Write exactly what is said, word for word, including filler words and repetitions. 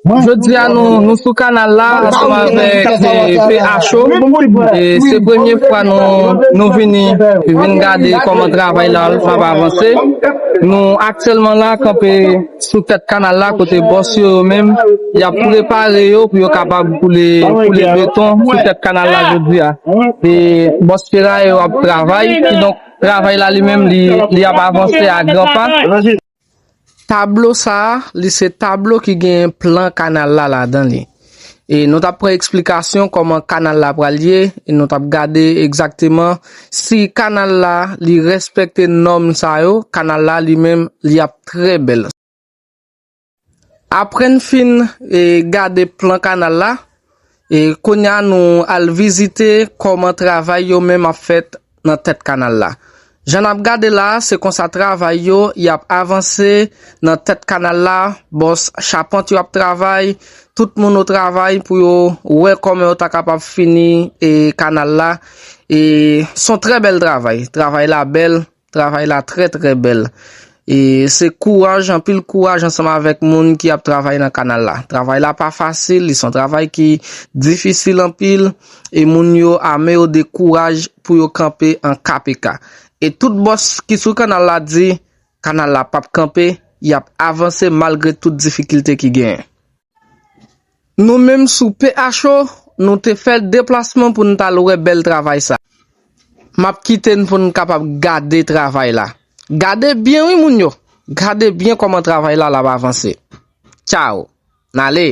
Jodi a nou, nou sou kanal la ansanm avèk, e, P H O. E se premye fwa nou, nou vini, vin gade kòman travay la ap avanse. Nou aktyèlman la kanpe sou tèt kanal la kote bòs yo, yo menm, y ap prepare yo pou yo kapab koule, koule beton sou tèt kanal la jodi a. E bòs feray yo ap travay, kidonk travay la li menm li, li ap avanse a gran pa. Tablo sa a, li se tablo ki gen plan kanal la ladan li. E nou t ap pran eksplikasyon kòman kanal la pral ye, e nou t ap gade egzakteman si kanal la li respekte nòm sa yo, kanal la li menm li ap trè bèl. Apre n fin, e, gade plan kanal la, e kounye a nou al vizite kòman travay yo menm ap fèt nan tèt kanal la. Jan n ap gade la, se konsa travay yo y ap avanse nan tèt kanal la. Bòs chapant yo ap travay, tout moun yo travay pou yo wè kòman yo ta kapab fini, e, kanal la. E s on trè bèl travay. Travay la bèl, travay la trè trè bèl. E se kouraj, anpil kouraj ansanm avèk moun ki ap travay nan kanal la. Travay la pa fasil, li s on travay ki difisil anpil, e moun yo ame yo de kouraj pou yo kanpe an K P K. E tout bòs ki sou kanal la di, kanal la p ap kanpe, y ap avanse malgre tout difikilte ki genyen. Nou menm sou P H O, nou te fè deplasman pou n t al wè bèl travay sa. M ap kite n pou n kapab gade travay la. Gade byen wi moun yo. Gade byen kòman travay la l ap avanse. Tchaw. N ale.